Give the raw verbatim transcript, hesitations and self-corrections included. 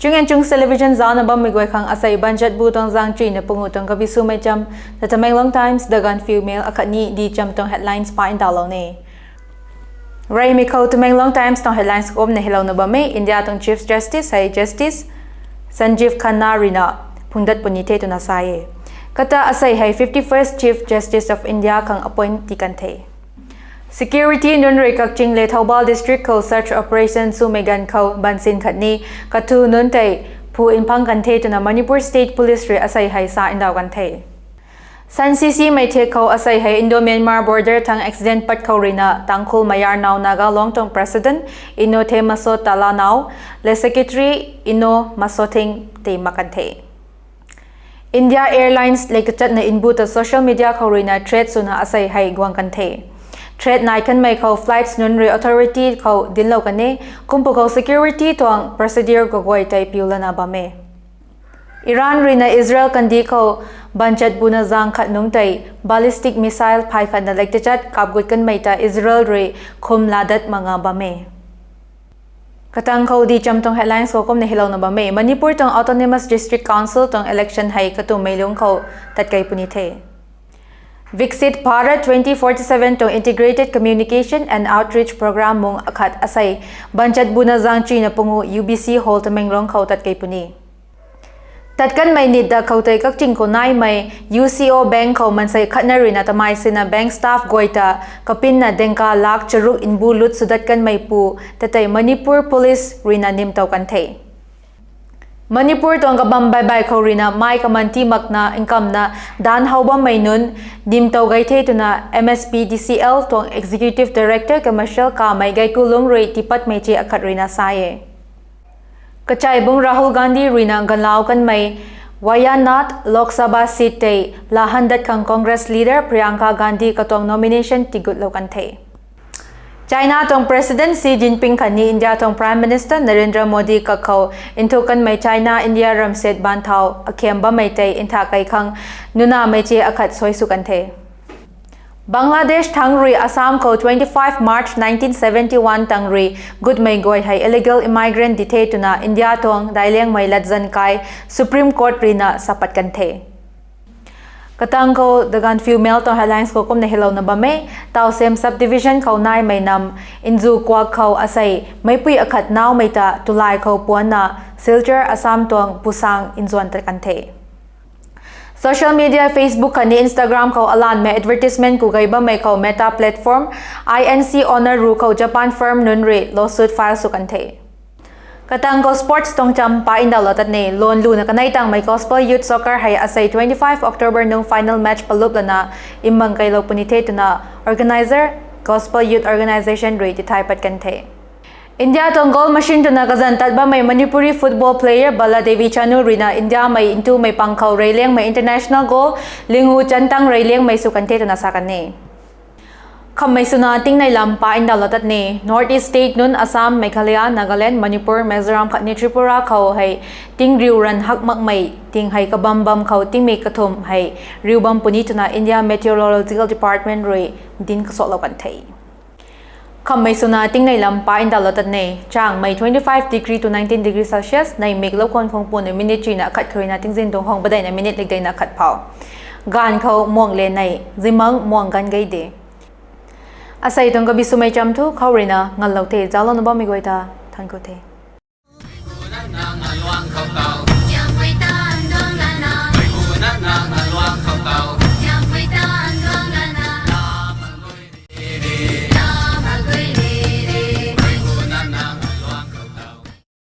Chung and Chungs Television zaucna bammei guay khang asei banchat bu tuang zaeng chuina pungu tuang kabi swmei cham, The Tamenglong Times, The Gaanphiu Mail akhatni Dichamv tuang headlines pa ndauhlou ni. Reymei khou Tamenglong Times tuang headlines kumna helouna bam e. India tuang Chief Justice hei Justice Sanjeev Khanna ruina phungdat puni the twna sa e. Kata asei hei fifty-first Chief Justice of India khang appoint ti kan the. Security nunc rui Kakching le Thoubal district khou search operation swmei ganv khou bansin khatni kathu nunc tei phu mphang kan the twna Manipur State Police rui asei hei sa ndau kan the. San sisimei thek khou asei hei Indo-Myanmar border thang accident pat khou ruina Tangkhul Mayar Nau Naga Long tuang President Inothe Maso Tala Nau le Secretary Ino Masothing tei mak kan the. India Airlines lev kachatna nbu ta social media khou ruina threat swna asei hei guang kan the. Threat nai kanmei khou flights nunc rui authority khou dinclou kan e. Kumpu khou security tuang procedure kaguay tei piu lana bam e. Iran ruina Israel kandih khou banchat buna zaeng khat nungc tei ballistic missile phay khatna lev tachat kapgut kanmei ta Israel rui khum laa dat mak nga bam e. Katang khou Dichamv tuang headlines khou kumna helouna bam e. Manipur tuang Autonomous District Council tuang election hei katummei lungc khou tat kei puni the. Viksit Bharat twenty forty-seven tuang Integrated Communication and Outreach Programme mung akhat asei banchat buna zaeng chuina pungu U B C Hall Tamenglong khou tat kei puni. Tat kanmei nit da khou tei Kakching khou naimei U C O Bank khou mansei khatna ruina tamei sina bank staff guay ta kapinna dengka lakh charuk nbu lut swdat kanmei pu ta tei Manipur Police ruina nimtow kan the. Manipur tuang kabam baibai khou ruina mei kaman ti makna nkamna daanc how bammei nunc nimtow gay the twna M S P D C L tuang Executive Director Commercial Kamei Gaikulung rui tipatmei che akhat ruina sa e. Kachaibung Rahul Gandhi ruina ganlou kanmei Wayanad Lok Sabha seat tei laa han dat khang Congress leader Priyanka Gandhi katuang nomination tigutlou kan the. China tuang President Xi Jinping khatni India tuang Prime Minister Narendra Modi kakhou nthuk kanmei China India ramset baanthau akhiam bammei tei ntha kei khang nunamei che akhat suai sw kan the. Bangladesh thangc rui Assam khou twenty-five March nineteen seventy-one tang rui gutmei guay hei illegal immigrant di the twna India tuang daic liangmei latzan kai Supreme Court ruina sa pat kan the. Katang khou The Gaanphiu Mail tuang headlines khou kumna helouna bam e. Tawsem Subdivision khou naimei nam nzu kuak khou asei meicpui akhat naumei ta tulai khou puanna Silchar Assam tuang pusang nzuan tat kan the. Social media Facebook khatni Instagram khou alanmei advertisement ku gay bammei khou Meta platform, I N C owner ru khou Japan firm nunc rui lawsuit file sw kan the. Katang khou sports tuang cham pa ndauhlou tat ni. Loan luna kanei tangmei Gospel Youth Soccer hei asei twenty-five October nung final match palup lana mbang keylou puni the twna organizer Gospel Youth Organisation rui tithay pat kan the. India tuang goal machine twna kazanc tat bammei Manipuri football player Bala Devi Chanu ruina Indiamei ntumei pang khou reyliangmei international goal lingu chantang reyliangmei sw kan the twna sa kan e. Khammei swna tingnei lam pa ndauhlou tat ni. North East state nunc Assam, Meghalaya, Nagaland, Manipur, Mizoram khatni Tripura khou hei tingriu ranv hak makmei ting hei kabam bam khou tingmik kathumh hei riu bam puni twna India Meteorological Department rui dinc kasuaklou kan the. Khammei swna tingnei lam pa ndauhlou tat ni. Changmei twenty-five degree to nineteen degree Celsius, neihmik lou khwan khang puna minute chuina khat kharuina tingzin tuang khang padeina minute likdeina khat phou. Gaanv khou muang le nei, zimang muang gan gei de. Asei tuang kabi swmei cham thu khou ruina nganlou the. Zauclouna bammei guay ta thank you the.